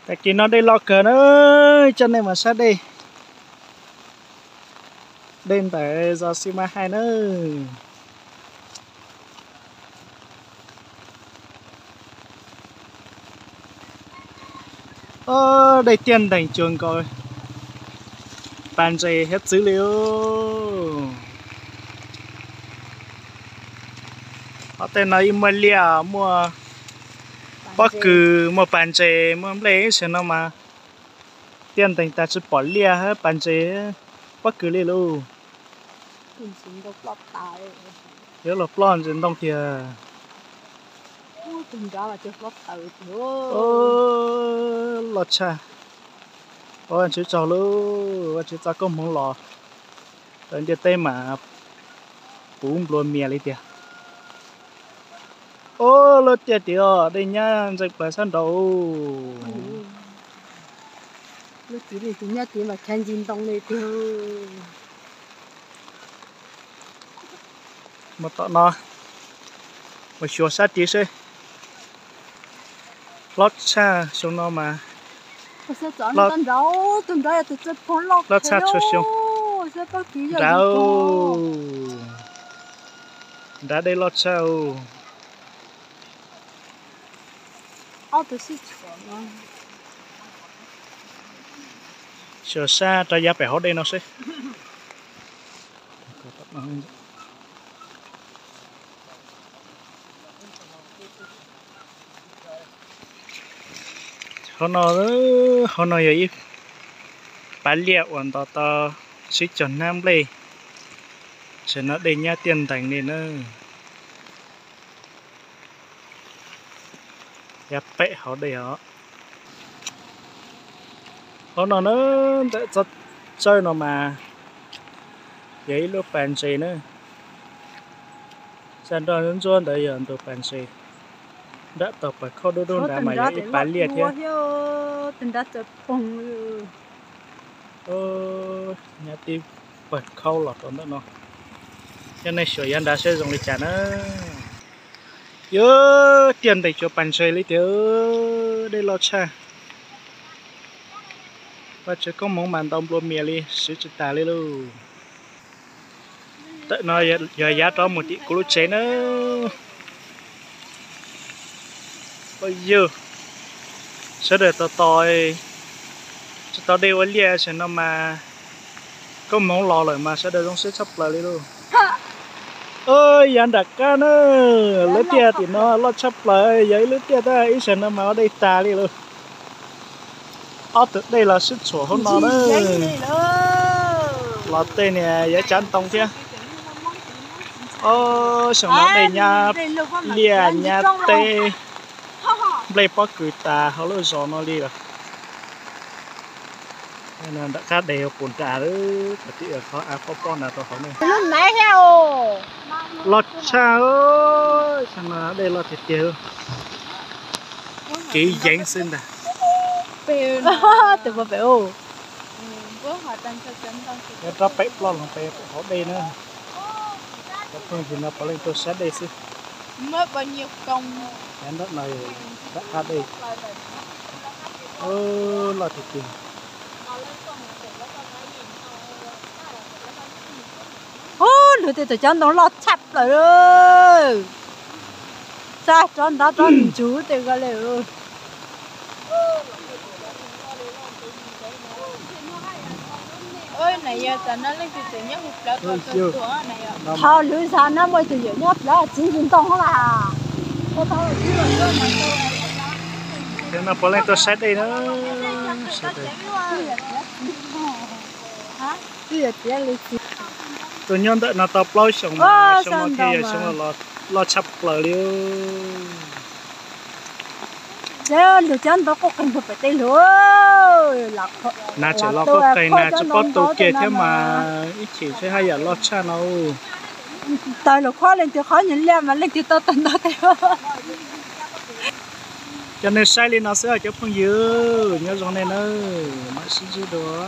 Tag kis no dej loj kawg na, coj nej mus saib dej. Dej ntawm zos Xi Mas Hais na. Dej tiaj ntees cuag nkaus pas ntses hiab txwv li. Qhov tej no yeej muaj liaj, muaj pob kws, muaj pas ntses, muaj nplej ib sim no mas tiaj ntees tas tsis pom liaj hab pas ntses, pob kws li lauj. Yuav los ploj ntses ntoo tiag. Loj tshaj. Ua Vajtswv tsaug lauj, Vajtswv txo koob hmoov los rau ntiaj teb mas puv nplua mias li tiag. Ub, lub tiaj tid os, dej nyab ntxeev plaws sab nraud. Lub tid li tus nyab tid mas khav nci ntoo li tiag. Mus tom no, mus xyuas sab tid seb. Hlob tshaj xyoo no mas, hlob tshaj txhua xyoo. Nrad, nrad dej loj tshaj. Xyuas sab rov yav pem hauv dej no seb. Hauv no, hauv no yog ib pas liaj uas nto tau tsib caug hnab nplej. Tam sim no dej nyab tiaj ntees li na. Yav pem hauv dej os. Hauv no na, ntawm txoj tsawb no mas yog ib lub pas ntses na. Sab nroj ntsuab ntawd yog ntug pas ntses. Nram tau pas khauj dub dub nrad mas yog ib pas liaj thiab. Nyab tib pas khauj los rau ntawm no. Coj nej xyuas yav nrad seb zoo li cas na. Yuav tiaj ntees cuag pas ntses li tiag, dej loj tshaj. Vajtswv koob hmoov mas ntau nplua mias li, siv tsis tas li lauj. Ntawm no yog yav rov mus tim kuv lub tsev na. Yog sawv daws tos tos, tsis tau dej ua liaj tam sim no mas koob hmoov los lawm mas sawv daws zoo siab tshaj plaws li lauj. Yav nram qab na, lub tiaj tim no loj tshaj plaws, yog ib lub tiaj tab ib tam sim no mas ua dej tas li lauj. Ob tug dej los sib tshuam hauv no na. Los tej niag yav cav ntoo thiab. Ob xyoo no dej nyab liaj nyab teb, nplej pob kws tas hauv lub zos no li lawm. Nram qab dej puas nram, qhov av pob pob nram rau hauv ne. Loj tshaj, xyoo no dej loj tiag tiag. Kev yeev xwb ntag. Tus pem, rov pem ploj los pem hauv dej na. Cov phooj ywg no puav leej tuaj saib dej xwb. Nram no nram qab dej loj tiag tiag. Ub, luag tej tus cov ntoo loj tshaj plaws. Tsa rov nrov rov ntsuv tej ko li. Qhov lwm zag no muaj tus yawm nyob plawv txiv ntsis ntoo las. Ces no puav leej tuaj saib dej na. Tus nyob ntawm no tau plaub xyoos mas xyoo no thiaj yog xyoo loj tshaj plaws li. Ces luag cov ntoo quaj qeeg rau pem tej luag. Nas tseem los quaj qeeg, nas tsis paub tu kiag thiab mas ib chim seb haj yam loj tshaj no. Taws los khob leej twg qhov nyuag liaj mas leej twg tau taws ntau tej. Cov nej saib li no xwb cov phooj ywg, nyob zoo nej nawb, mam sib ntsib dua.